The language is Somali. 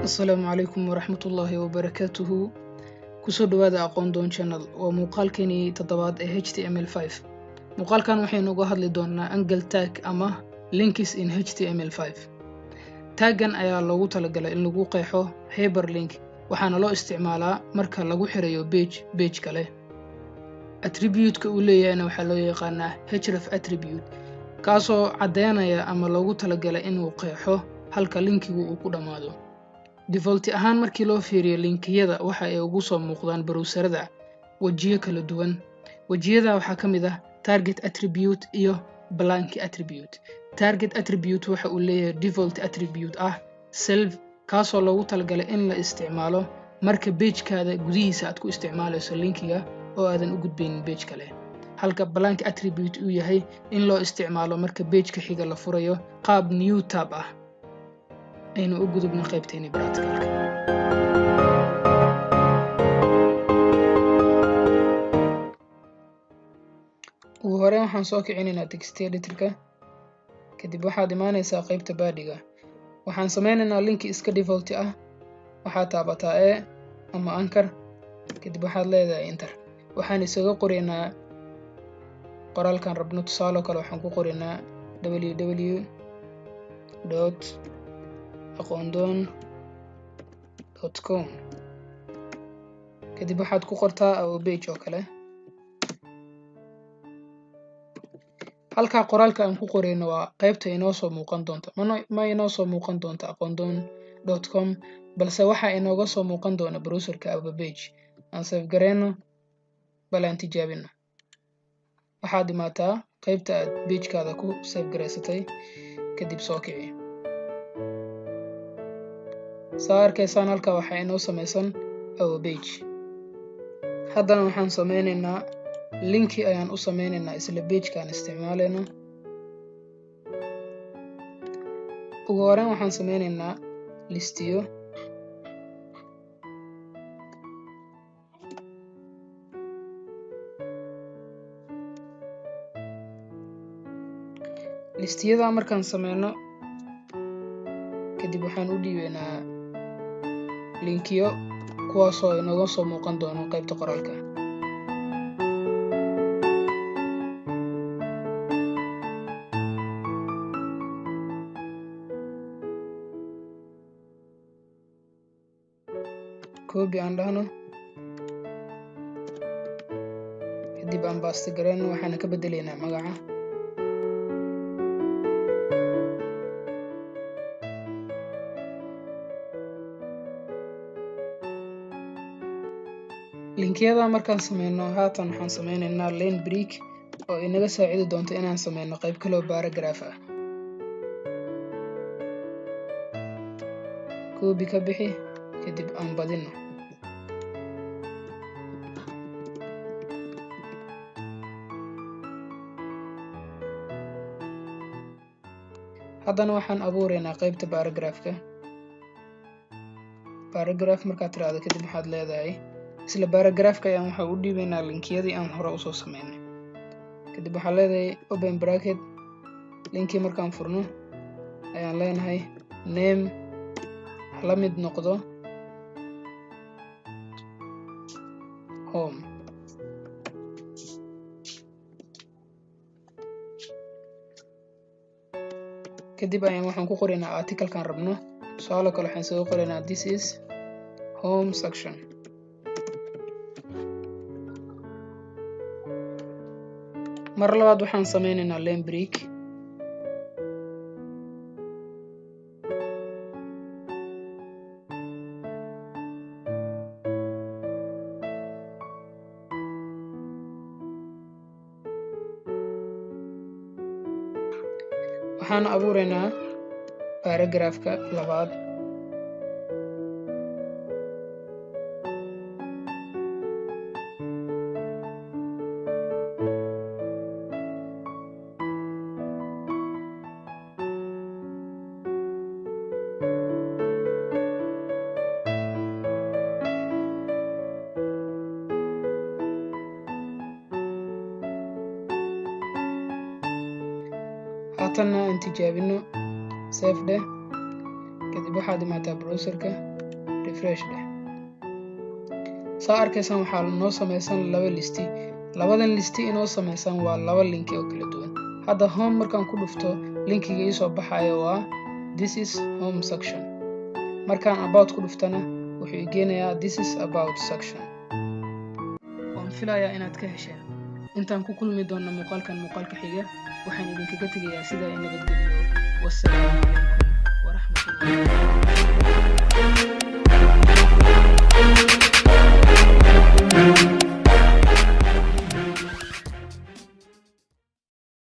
Asalaamu calaykum waraxmatullaahi wabarakaatuhu. Kusoo dhawaada Aqoon Doon Channel. Waa muuqaalkeenii toddobaad ee HTML5. Muuqaalkan waxaynu uga hadli doonaa angle tag ama links in HTML5. Taggan ayaa loogu talagalay in lagu qeexo hyperlink, waxaana loo isticmaalaa marka lagu xirayo page page kale. Attribute-ka uu leeyahayna waxaa loo yaqaanaa href attribute, kaasoo caddeynaya ama loogu talagalay inuu qeexo halka linkigu uu ku dhammaado. Default ahaan, markii loo fiiriyo linkiyada, waxa ay ugu soo muuqdaan browserada wejiyo kala duwan. Wejiyada waxaa ka mid ah target attribute iyo blank attribute. Target attribute waxa uu leeyahay default attribute ah self, kaasoo loogu talagalay in la isticmaalo marka pagekaada gudihiisa aad ku isticmaalayso linkiga oo aadan u gudbaynin page kale, halka blank attribute uu yahay in loo isticmaalo marka pageka xiga la furayo qaab new tab ah. Aynu u gudubno qaybteeni practicalka. Ugu horeyn waxaan soo kicinaynaa text editorka. Kadib waxaad imaanaysaa qaybta bodyga. Waxaan sameynaynaa linki iska default ah. Waxaad taabataa a ama anchor, kadib waxaad leedahay enter. Waxaan isaga qoraynaa qoraalkan rabno. Tusaale kale, waxaan ku qoraynaa www.aqoondoon.com. Kadib waxaad ku qortaa our page oo kale. Halkaa qoraalka aan ku qorayno waa qaybta inoo soo muuqan doonta. Ma inoo soo muuqan doonta aqoondoon.com, balse waxaa inooga soo muuqan doona browserka our page. Aan save gareyno, bal aan tijaabino. Waxaad imaataa qaybta aad pagekaada ku save garaysatay, kadib soo kici. Saa arkaysaan, halkaa waxaa inoo samaysan our page. Haddana waxaan sameynaynaa linki ayaan u sameynaynaa isla pagekaan isticmaalayno. Ugu horeyn waxaan sameynaynaa listiyo. Listiyada markaan sameyno kadib, waxaan u dhiibeynaa linkiyo, kuwaasoo inooga soo muuqan doono qaybta qoraalka. Copy aan dhahno, kadib aan paste gareyno. Waxaana ka bedeleynaa magaca. Linkiyada markaan sameyno, haatan waxaan sameyneynaa line break oo inaga saacidi doonto inaan sameyno qayb kaloo paragraph ah. Copy ka bixi, kadib aan badino. Haddana waxaan abuureynaa qaybta paragraphka. Paragraph markaad tiraahdo kadib, waxaad leedahay isla paragraphka ayaan waxaa u dhiibeynaa linkiyadii aan hore usoo sameynay. Kadib waxaan leedahay open bracket. Linkii markaan furno ayaan leenahay name hala mid noqdo home. Kadib ayaan waxaan ku qoraynaa articlekan rabno. Tusaale kale, waxaan isaga qoraynaa "This is home section". Mar labaad waxaan sameynaynaa line break. Waxaan abuureynaa paragraphka labaad. Haatanna aan tijaabino. Save dheh, kadib waxaad imaataa browserka. Refresh dheh. Saa arkaysaan, waxaa noo samaysan laba listi. Labadan listi inoo samaysan waa laba linki oo kala duwan. Hadda home markaan ku dhufto, linkiga iisoo baxayo waa "This is home section". Markaan about ku dhuftana, wuxuu igeenayaa "This is about section". Waan filayaa inaad ka hesheen. Intaan ku kulmi doonna muuqaalkan muuqaalka xiga, waxaan idinkaga tegayaa sidaa i nabadgeliyo. Wassalaamu calaykum waraxmatullahi.